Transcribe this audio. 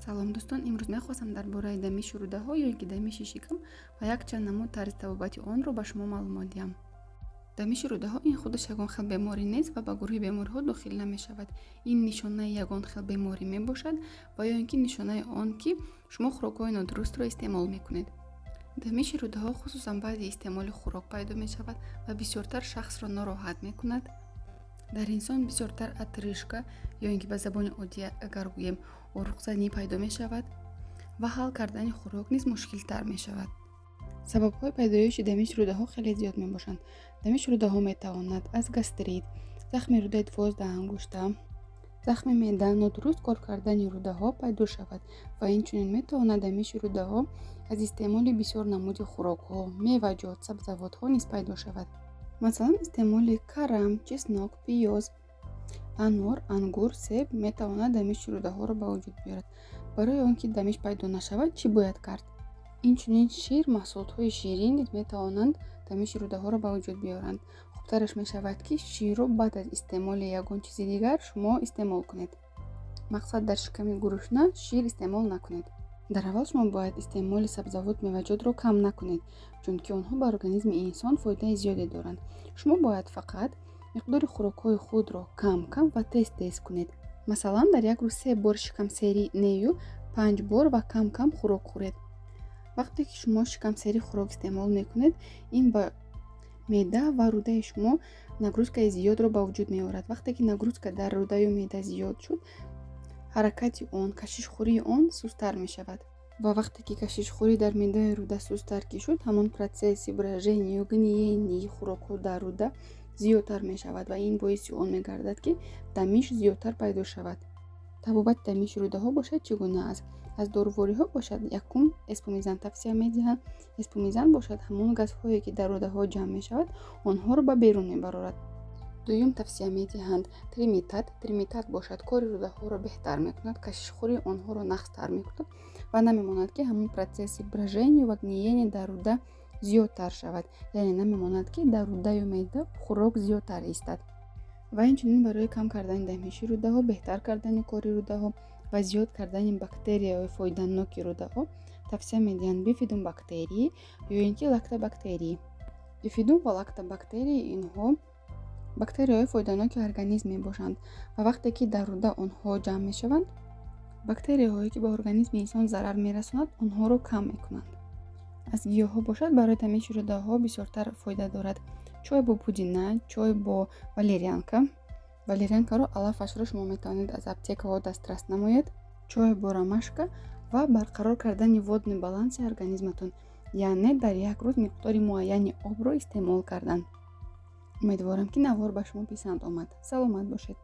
Салом, дӯстон! Имрӯз мехостам дар бораи дамиши рӯдаҳо ё ин ки дамиши шикам ва якчанд намуд тарзи табобати онро ба шумо маълумот диҳам. Дамиши рӯдаҳо ин худаш ягон хел беморӣ нест ва ба гурӯҳи бемориҳо дохил намешавад. Ин нишонаи ягон хел беморӣ мебошад ва ё ин ки нишонаи он, ки шумо хӯрокҳои нодурустро истеъмол мекунед. Дамиши рӯдаҳо хусусан баъди истеъмоли хӯрок пайдо мешавад ва бисёртар шахсро нороҳат мекунад. Дар инсон бисёртар отрыжка ё ин ки ба забони оддӣ агар гӯем, оруқзанӣ пайдо мешавад ва ҳал кардани хӯрок низ мушкилтар мешавад. Сабабҳои пайдоиши дамиши рӯдаҳо хеле зиёд мебошанд. Дамиши рӯдаҳо метавонад аз гастрит, захми рӯдаи 12-ангушта, захми меъда, нодуруст кор кардани рӯдаҳо пайдо шавад ва инчунин метавонад дамиши рӯдаҳо аз истеъмоли бисёр намуди хӯрокҳо, меваҷот, сабзавотҳо низ пайдо шавад. Масалан, истеъмоли карам, чеснок, пиёз, анор, ангур, себ метавонад дамиши рӯдаҳоро ба вуҷуд биёрад. Барои он ки дамиш пайдо нашавад, чӣ бояд кард? Инчунин шир, маҳсулотҳои ширин низ метавонанд дамиши рӯдаҳоро ба вуҷуд биёранд. Хубтараш мешавад, ки ширро баъд аз истеъмоли ягон чизи дигар шумо истеъмол кунед. Мақсад, дар шиками гурусна шир истеъмол накунед. Дар аввал шумо бояд истеъмоли сабзавот, меваҷотро кам накунед, чунки онҳо ба организми инсон фоидаи зиёде доранд. Шумо бояд фақат миқдори хӯрокҳои худро кам кам ва тез тез кунед. Масалан, дар як рӯз се бор шикамсерӣ нею, панҷ бор ва кам кам хӯрок хӯред. Вақте ки шумо шикамсерӣ хӯрок истеъмол мекунед, ин ба меъда ва рӯдаи шумо нагрузкаи зиёдро ба вуҷуд меорад. Вақте ки нагрузка дар рӯдаю меъда зиёд шуд, ҳаракати он, кашишхӯрии он сусттар мешавад. Ва вақте ки кашишхӯрӣ дар меъдаю рӯда сусттар ки шуд, ҳамон процесси брожению, гниении хӯрокҳо дар рӯда зиёдтар мешавад ва ин боиси он мегардад, ки дамиш зиёдтар пайдо шавад. Табобати дамиши рӯдаҳо бошад, чӣ гуна аст? Аз дорувориҳо бошад, якум Эспумизан тавсия медиҳанд. Эспумизан бошад, ҳамон газҳое, ки дар рӯдаҳо ҷамъ мешавад, онҳоро ба берун мебарорад. Дуюм тавсия медиҳанд Тримитат. Тримитат бошад, кори рӯдаҳоро беҳтар мекунад, кашишхӯрии онҳоро нағзтар мекунад ва намемонад, ки ҳамон процесси брожению ва гниение дар рӯда зиёдтар шавад, яъне намемонад, ки дар рӯдаю меъда хӯрок зиёдтар истад. Ва инчунин барои кам кардани дамиши рӯдаҳо, беҳтар кардани кори рӯдаҳо ва зиёд кардани бактерияҳои фоиданоки рӯдаҳо тавсия медиҳанд бифидум бактерии ё ин ки лактобактерии. Бифидум ва лактобактерии инҳо бактерияҳои фоиданоки организм мебошанд ва вақте ки дар рӯда онҳо ҷамъ мешаванд, бактерияҳое, ки ба организми инсон зарар мерасонад, онҳоро кам мекунанд. Аз гиёҳҳо бошад, барои дамиши рӯдаҳо бисёртар фоида дорад чой бо пудина, чой бо валерьянка. Валерьянкаро, алафашро шумо метавонед аз аптекаҳо дастрас намоед. Чой бо ромашка ва барқарор кардани водный баланси организматон, яъне дар як рӯз миқдори муайяни обро истеъмол кардан. Умедворам, ки навор ба шумо писанд омад. Саломат бошед.